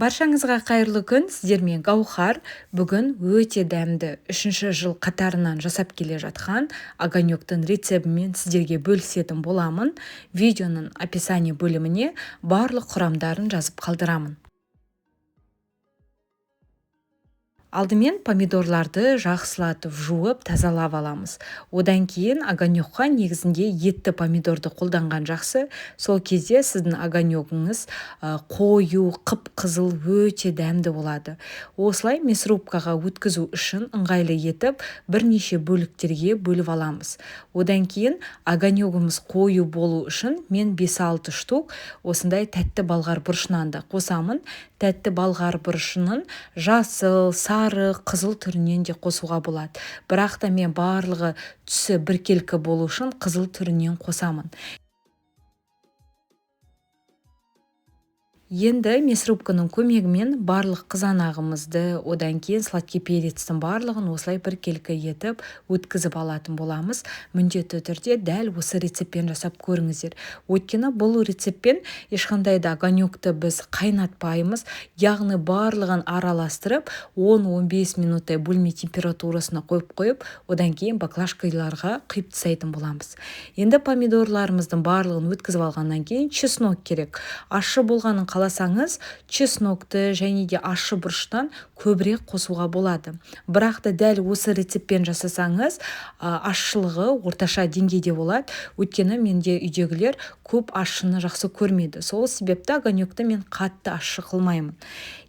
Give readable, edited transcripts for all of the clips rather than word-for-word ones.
Баршаңызға қайырлы күн, сіздермен Гаухар. Бүгін өте дәмді 3-ші жыл қатарынан жасап келе жатқан огонектің рецебімен сіздерге бөлісетін боламын. Видеоның описание бөліміне барлық құрамдарын жазып қалдырамын. Алдымен помидорларды жақсылатып жуып, тазалап аламыз. Одан кейін огонекқа негізінде етті помидорды қолданған жақсы. Сол кезде сіздің огонегіңіз қою, қып-қызыл, өте дәмді болады. Осылай мясорубкаға өткізу үшін ыңғайлы етіп, бірнеше бөліктерге бөліп аламыз. Одан кейін огонегіміз қою болу үшін мен 5-6 штук осындай тәтті балғар бұрышынан да қосамын. Тәтті балғар бұрышының жасыл, сары, қызыл түрінен де қосуға болады. Бірақ та мен барлығы түсі біркелкі болу үшін қызыл түрінен қосамын. Енді мясорубканың көмегімен барлық қызанағымызды, одан кейін сладкий перецтің барлығын осылай біркелкі етіп өткізіп алатын боламыз. Міндетті түрде дәл осы рецептпен жасап көріңіздер. Өйткені бұл рецептпен ешқандай да огонекті біз қайнатпаймыз, яғни барлығын араластырып 10-15 минуттай бөлме температурасына қойып, одан кейін баклажкаларға құйып тастайтын боламыз. Енді помидорларымыздың барлығын өткізіп алғаннан кейін чеснок керек. Ащы болғанын қаласаңыз, чеснокты және де ащы бұрыштан көбірек қосуға болады. Бірақ та дәл осы рецептпен жасасаңыз, ащылығы орташа деңгейде болады. Өйткені менде үйдегілер көп ащыны жақсы көрмейді. Сол себепті огонекті мен қатты ащы қылмаймын.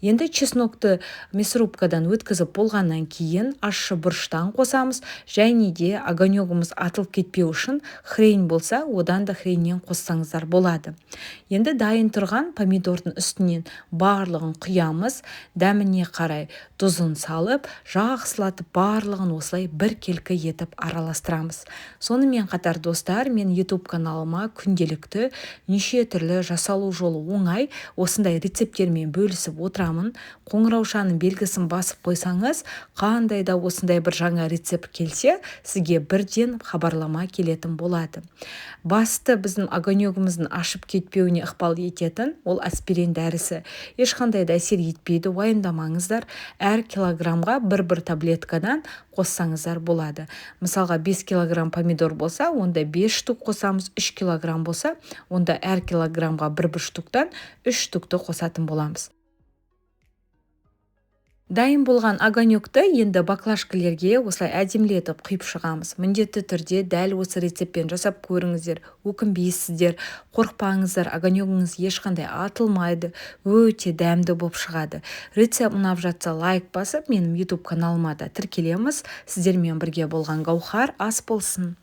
Енді чеснокты мясорубкадан өткізіп болғаннан кейін ащы бұрыштан қосамыз және де огонегіміз атылып кетпеу үшін хрень болса, одан да хреннен қоссаңыздар болады. Енді дайын тұрған помидордың үстінен барлығын құямыз, дәміне қарай тұзын салып, жақсылатып барлығын осылай біркелкі етіп араластырамыз. Сонымен қатар, достар, мен YouTube каналыма күнделікті неше түрлі жасалу жолы оңай осындай рецепттермен бөлісіп отырамын. Қоңыраушаның белгісін басып қойсаңыз, қандай да осындай бір жаңа рецепт келсе, сізге бірден хабарлама келетін болады. Басты біздің огонегіміздің ашып кетпеуіне ықпал ететін ол аспирин дәрісі. Ешқандай да әсер етпейді, уайымдамаңыздар. Әр килограммға бір-бір таблеткадан қоссаңыздар болады. Мысалға 5 килограмм помидор болса, онда 5 штук қосамыз, 3 килограмм болса, онда әр килограммға бір-бір штуктан 3 штукты қосатын боламыз. Дайын болған огонекті енді баклажкалерге осылай әдемілетіп құйып шығамыз. Міндетті түрде дәл осы рецептпен жасап көріңіздер, өкінбейсіздер, қорықпаңыздар, огонегіңіз ешқандай атылмайды, өте дәмді болып шығады. Рецепт ұнап жатса лайк басып, менің YouTube каналыма да тіркелеміз. Сіздермен бірге болған Гаухар, ас болсын.